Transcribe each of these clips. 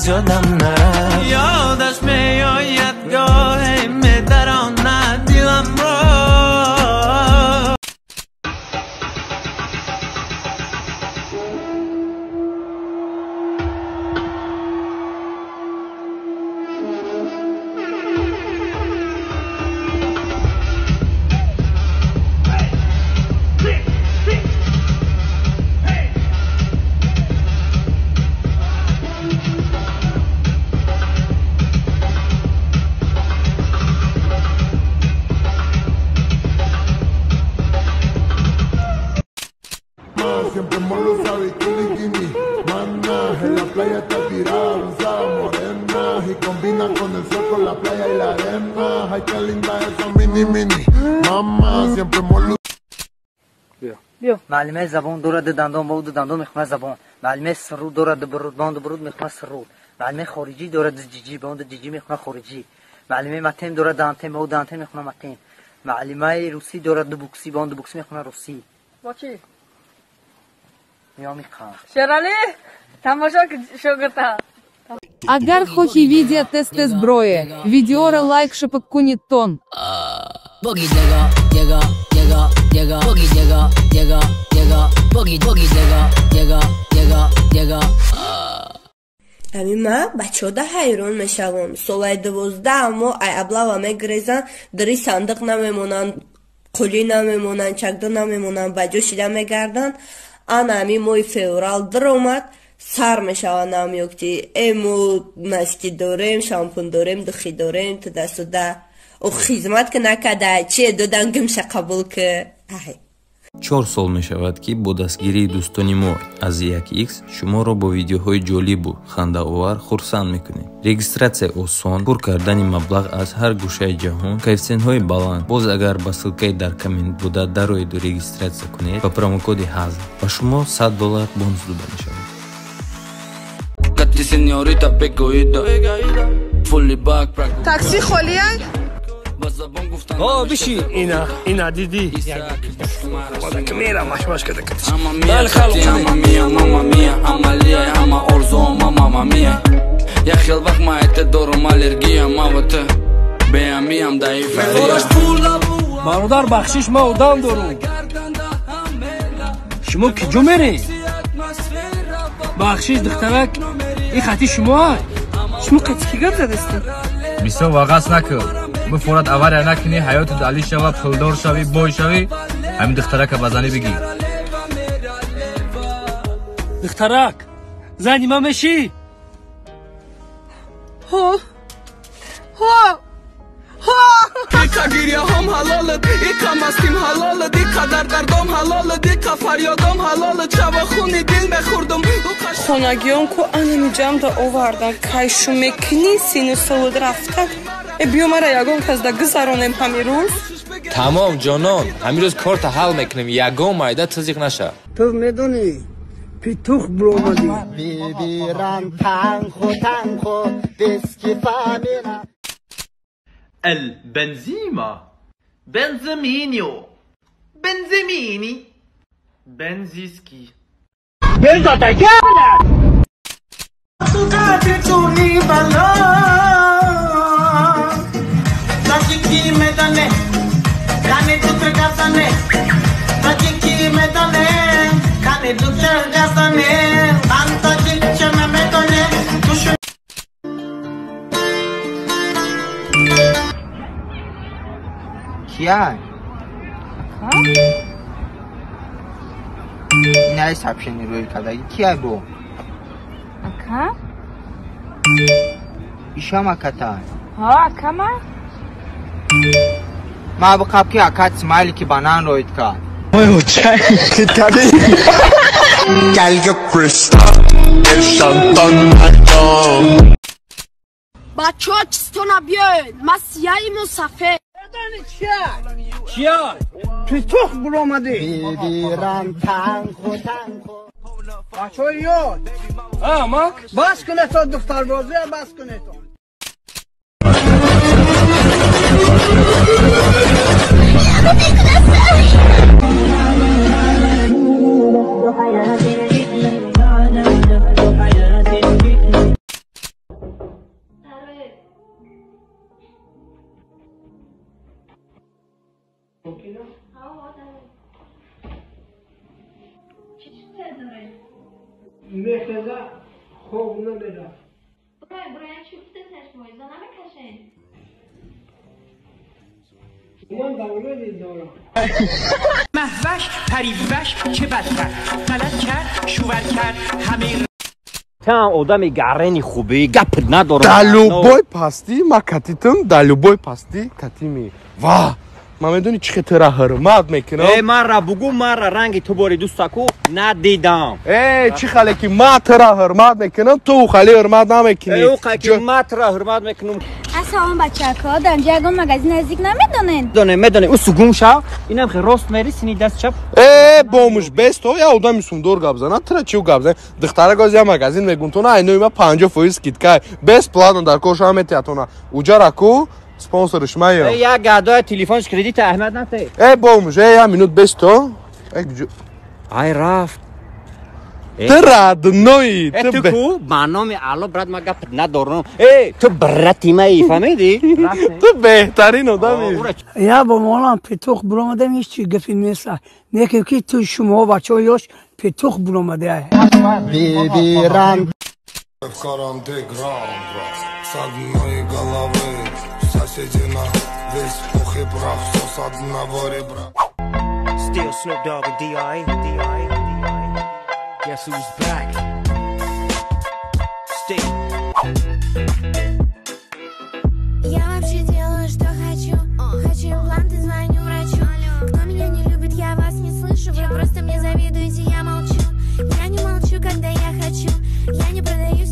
аз ёдам нарафт. Ёдаш меояд гоҳе медаронад диламро. Siempre molo sabe que mana, en la playa está tirada, usada morena y combina con el sol, con la playa y la arena. Ay, qué linda esa mini mini, mama, siempre molo. معلمه زبان دورد دندان بود دندان میخونه زبان، معلمه سرود دورد برود باند برود میخونه سرود، معلمه خارجی دورد جیجی باند جیجی میخونه خارجی، معلمه متن دورد دانتن بود دانتن میخونه متن، معلمه روسی دورد بوکسی باند بوکسی میخونه روسی. با چی؟ شیرالی تماشا شوگرتا. Агар хохи видео тест зброи, видеора лайк шапок кунитон. Ами ма бачода ҳайрон мешавам. Солаи 12 мо ай аблава мегрезан, дари сандиқ намемонанд, қулӣ намемонанд, чакдо намемонанд, ба ҷо шида мегарданд. Ана ами моҳи феврал даромад, сар мешавад намёкти мо маски дорем, шампун дорем, духи дорем, туда-сюда. О хизмат ки накарда, чие додан гимша қабул ки. 4 сол мешавад, ки бо дастгирии дӯстони мо аз 1x шуморо бо видеоҳои ҷолибу хандаовар хурсанд мекунем. Регистратсия осон, пур кардани маблағ аз ҳар гӯшаи ҷаҳон, коэффисиентҳои баланд. Боз агар ба ссилкаи дар коммент буда дароеду регистратсия кунед, ба промокоди ҳазл ба шумо $100 бонус дода мешавад. Такси холия? О, биши, ина, ина, диди. Мера, маш, маш, када, када. Мама мия, мама мия, амалия, ама орзу, мама мия. Я хел вақт ма эте дорум аллергия, ма ва ту беамиям да эйфория. Бародар, бахшиш, ма одам дорум. Шумо киҷо меред? Бахшиш, духтарак, ин хати шумо ай? Шумо қати ки гап задастед? Бисёр вағаз накун. Бифорад авария накунӣ, ҳаётат алӣ шава, пулдор шавӣ, бой шавӣ, ҳамин духтарака ба занӣ бигӣ. Духтарак, зани ман мешӣ? Ҳо. Ҳо. Ҳо. Иқа гиряҳом ҳалолат, иқа мастим ҳалолат, иқа дардардом ҳалолат, иқа фарёдом ҳалолат, шава хуни дил мехӯрдум. Хонагиён ку анами ҷамъда овардан, кайшу мекунӣ сину солуд рафтак. Биё мара ягон кас да гузаронем ҳамин рӯз. Тамом ҷонон, ҳамин рӯз корта ҳал мекунем, ягон майда тизиқ наша. Ту медонӣ, питух буромадӣ. البنزيمة، بنزمينيو، بنزميني، بنزيسكي. Кия? Инаи сабшени рӯй кардаги кия бо? Ака? Ишам аката. Ҳо, акама? Ма бихаб ки акат смайли ки банан роид кард. Бачаҳо чистона биёед, ма сияиму сафед. Чия? Питух буромадӣ. Бачаҳои ёд. Амак? Бас кунед духтарбозия, бас кунед. Мехеза хоб намера. Бурай, бурай, чуфта чашмоиза намекашен. من دولتی دارم. مهوش پریوش چه بدتر غلط کرد شوور کرد همه تا одами гарени хубӣ гап надорам. Дар любой пастӣ ма катитам, дар любой пастӣ катими. Ва ман медонӣ чӣ хел тура ҳурмат мекунам. Э, мара бугу, мара ранги ту бори дӯстаку надидам. Э, чӣ хале ки ма тура ҳурмат мекунам, ту хале ҳурмат намекунӣ. Э, ӯ ки ма тура ҳурмат мекунам. Ассалом бачако, дар инҷа ягон магазин наздик намедонед? Медонем, медонем. Ӯ сугум шав, инам хе рост мери, сини даст чап. Э, бомуш бесто, я одами сумдор гап зана, тура чӣ гап зан? Духтара гоз я магазин мегум, тона айнои ма 50% скидка, бесплатно дар коша метиатона. Уҷара ку спонсориш маё. Э, як гадоя телефонш кредит аҳмад нате. Э, бомуш, э, я минут бесто. Э, ай рафт. Ту родной. Ту ку ба номи Алло брат ма гап надорам. Э, ту брати маи, фаҳмидӣ? Ту беҳтарин одами. Я бо молам петух буромадам, ҳеч чи гапи нест. Неки ки ту шумо бачаҳо ёш петух буромада. Бибиран. В каранты граунд с одной головы соседи на весь пух и прах, все с одного ребра. Still Snoop Dogg and D.I. D.I. Guess who's back? Still. Я вообще делаю, что хочу. Хочу импланты, звоню врачу. Кто меня не любит, я вас не слышу. Вы просто мне завидуете, я молчу. Я не молчу, когда я хочу. Я не продаюсь.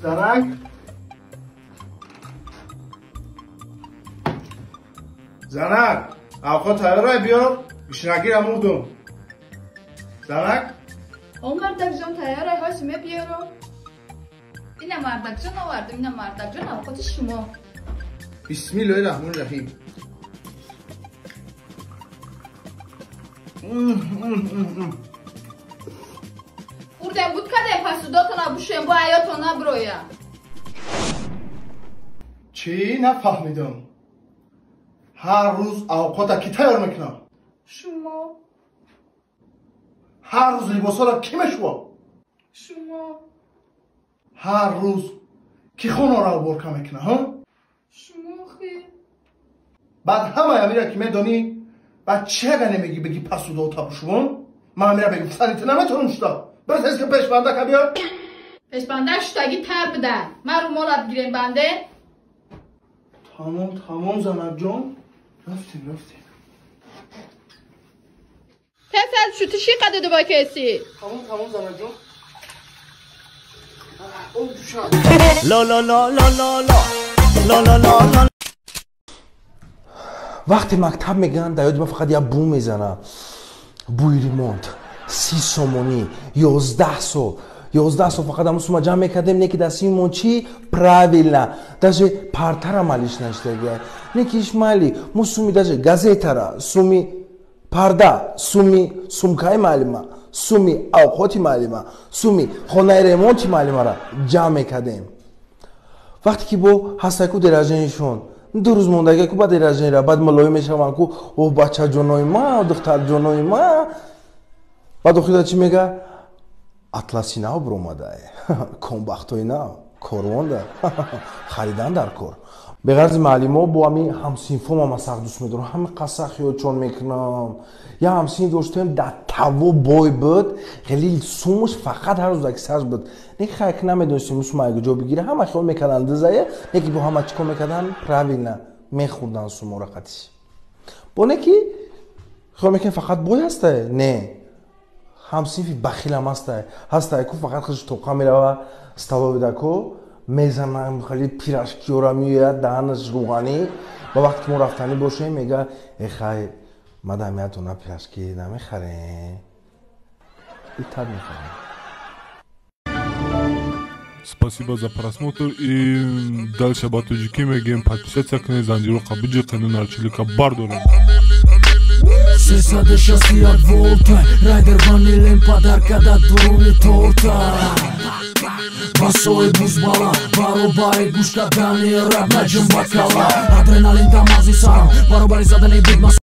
Занак, занак, авқот тайёрай, биёр, гушнагира мурдум. Занак, О, мардакҷон, тайёрай, ҳоси мебиёрам. Ина мардакҷон овардам, ина мардакҷон авқоти шумо. Бисмиллоҳи раҳмони раҳим. Хурдем буд кадем пасудотона бушем, бо ҳаётон наброя. Чӣ нафаҳмидам? Ҳар рӯз авқота кӣ тайёр мекунам? Шумо. Ҳар рӯз либосҳоро кӣ мешӯвад? Шумо. Ҳар рӯз кӣ хонаро уборка мекунад, ҳа? Шумо хе. Баъд ҳамаи амира ки медонӣ, баъд чӣ ага намегӣ бигӣ пасудота бушувон? Ман амира бегӯ сари ту наметавонам шуда. Бирас ҳез ки пешбандака биёр. Пешбандак шуштагӣ тар буда. Ман румолат гирем банде. Тамом, тамом, занакҷон. Рафтем, рафтем. Тез шутиши қададу бо кеси. Тамом, тамом, занакҷон. Ло ло ло ло ло ло ло ло ло ло. Вақте мактаб мегӯянд, дар ёди ман фақат як бӯ мезана. Бӯи ремонт. 30 сомонӣ, 11 сол. 11 сол фақат ҳамун сума ҷамъ мекардем, не ки дастимон чӣ? Правильно. Даже партара малиш наштагия. Не ки иш майли, мо суми даже газетара, суми парда, суми сумкаи маълима, суми авқоти маълима, суми хонаи ремонти маълимара ҷамъ мекардем. Вақте ки бо ҳастаку дераженишон, ду рӯз мондагия ку ба дераженира, баъд мулоим мешаванд ку, о бачаҷонои ма, духтарҷонои ма. Баъд охида чӣ мега? Атласи нав биромадае, комбахтои нав, корвонда, харидан дар кор. Беғарзи маълимо бо ҳами ҳамсинфомам ман сахт дӯст медорам, ҳами қасах ёдшон мекунам. Я ҳамсинф доштем, дар таво бой буд, хеле сумуш фақат ҳар рӯз аксарш буд. Не хайк намедонистем сума як ҷо бигира, ҳама хиёл мекарданд дизае, не ки бо ҳама чӣ кор мекарданд? Правильно, мехӯрданд суморо қатиш. Бо не ки хиёл мекунем фақат бой ҳастае? Не. Ҳамсинфи бахилам ҳастае. Ҳастае ку фақат худш тоқа мерава столовида ку, Мезанам хали пирожкиёра меояд, даҳанаш рӯғанӣ. Ба вақте ки мо рафтанӣ бошем, мега: «Эхай, мадам, як дона пирожки намехарем?» Итад мехарем. Спасибо за просмотр и дальше ба тоҷикӣ мегӯем: подписаться кунед, занҷироқа биҷиқену нарчилика бардорем. 361 волта, райдер ванилем, подарка да дуруни торта. Басои бузбала, баробари гӯш кардани рап, наҷум бакала, адреналин да мағзи сарам, баробари задани бит.